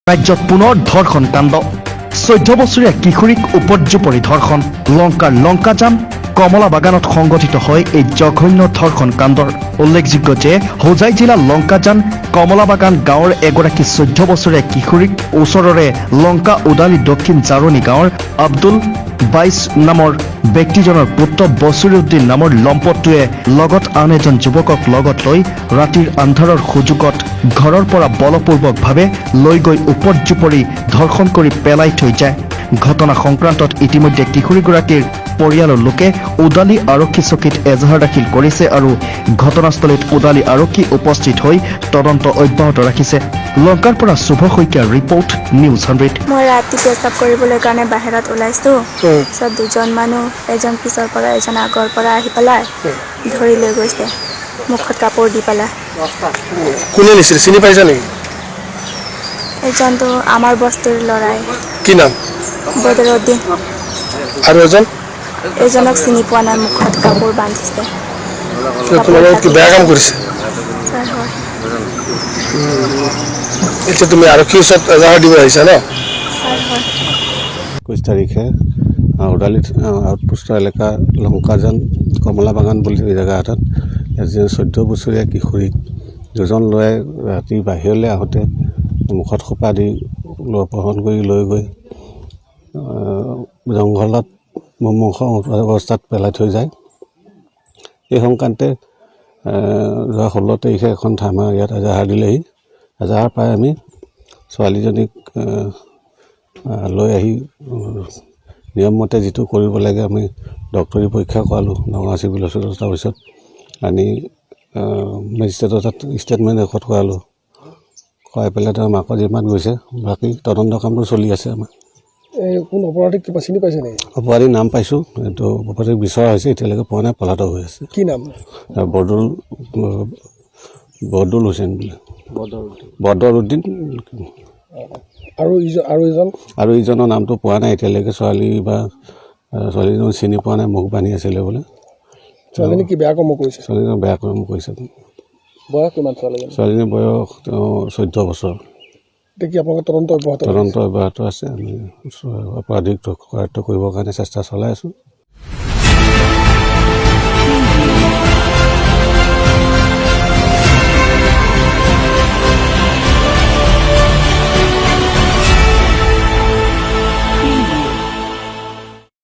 ৰাজ্যত পুনৰ ধৰ্ষণ কাণ্ড। 14 বছৰীয়া কিশোৰীক উপৰ্যুপৰি ধৰ্ষণ। লংকাৰ লংকাজান কমলা বাগানত সংঘটিত হয় এই জঘন্য ধৰ্ষণ কাণ্ডৰ। উল্লেখযোগ্য যে হোজাই জিলাৰ লংকাজান কমলাবাগান গাঁৱৰ এগৰাকী 14 বছৰীয়া কিশোৰীক ওচৰৰে লংকা উদালি দক্ষিণ জাৰণি গাঁৱৰ আব্দুল 22 নামৰ ব্যক্তিজনৰ পুত্ৰ বছৰিউদ্দিন নামৰ লম্পটটোৱে লগত আন এজন যুৱকক লগত লৈ ৰাতিৰ আন্ধাৰৰ সুযোগত ঘৰৰ পৰা বলপূৰ্বকভাৱে লৈ গৈ উপৰ্যুপৰি ধৰ্ষণ কৰি পেলাই থৈ যায়। ঘটনা সংক্ৰান্তত ইতিমধ্যে কিশোৰীগৰাকীৰ পৰিয়ালৰ লোকে উদালি আৰক্ষী চকীত এজাহাৰ দাখিল কৰিছে আৰু ঘটনাস্থলীত উদালি আৰক্ষী উপস্থিত হৈ তদন্ত অব্যাহত ৰাখিছে। লংকাৰ পৰা শুভ শইকীয়াৰ ৰিপৰ্ট, নিউজ 100। মই ৰাতি পেচাব কৰিবলৈ কাৰণে বাহিৰত ওলাইছোঁ। পিছত দুজন মানুহ, এজন পিছৰ পৰা, এজন আগৰ পৰা আহি পেলাই ধৰি লৈ গৈছে, মুখত কাপোৰ দি পেলাই। কোনে নিছিল, চিনি পাইছা নেকি? এজনটো আমাৰ বস্তিৰ ল'ৰাই। কি নাম? বদৰুদ্দিন। আৰু এজন? এজনক চিনি পোৱা নাই, মুখত কাপোৰ বান্ধিছে। তোমাৰ লগত কি বেয়া কাম কৰিছে? ছাৰ, হয়। এতিয়া তুমি আৰক্ষীৰ ওচৰত এজাহাৰ দিব আহিছা ন? ছাৰ, হয়। 21 তাৰিখে উদালি আউটপোষ্টৰ এলেকা লংকাজান কমলা বাগান বুলি জেগা এটাত এজন 14 বছৰীয়া কিশোৰীক দুজন ল'ৰাই ৰাতি বাহিৰলৈ আহোঁতে মুখত সোপা দি অপহৰণ কৰি লৈ গৈ জংঘলত মুমূৰ্ষ অৱস্থাত পেলাই থৈ যায়। এই সংক্ৰান্তে যোৱা 16 তাৰিখে এখন থানা ইয়াত এজাহাৰ দিলেহি। এজাহাৰ পাই আমি ছোৱালীজনীক লৈ আহি নিয়মমতে যিটো কৰিব লাগে, আমি ডক্তৰী পৰীক্ষা কৰালোঁ নগাঁও চিভিল হস্পিটেলত। তাৰপিছত আনি মেজিষ্ট্ৰেটৰ তাত ষ্টেটমেণ্ট ৰেকৰ্ড কৰালোঁ। কৰাই পেলাই তেওঁ মাকৰ জিম্মাত গৈছে। বাকী তদন্ত কামটো চলি আছে আমাৰ। এই কোন অপৰাধীক কিবা চিনি পাইছে নেকি? অপৰাধীৰ নাম পাইছোঁ। এইটো অপৰাধীক বিচৰা হৈছে, এতিয়ালৈকে পোৱা নাই, পলাতক হৈ আছে। কি নাম? বদৰুল হুছেইন বুলি, বদৰুদ্দিন। আৰু ইজন? আৰু ইজনৰ নামটো পোৱা নাই এতিয়ালৈকে। ছোৱালী বা ছোৱালীজনী চিনি পোৱা নাই, মুখ বান্ধি আছিলে বোলে। ছোৱালীজনী কি বেয়া কৰ্ম কৰিছে? ছোৱালীজনী বেয়া কৰ্ম কৰিছে। বয়স কিমান ছোৱালীজনী? ছোৱালীজনীৰ বয়স তেওঁ 14 বছৰ। এতিয়া কি আপোনালোকে তদন্ত অব্যাহত ৰাখিছে? তদন্ত অব্যাহত আছে। আমি অপৰাধীক কৰায়ত্ব কৰিবৰ কাৰণে চেষ্টা চলাই আছোঁ।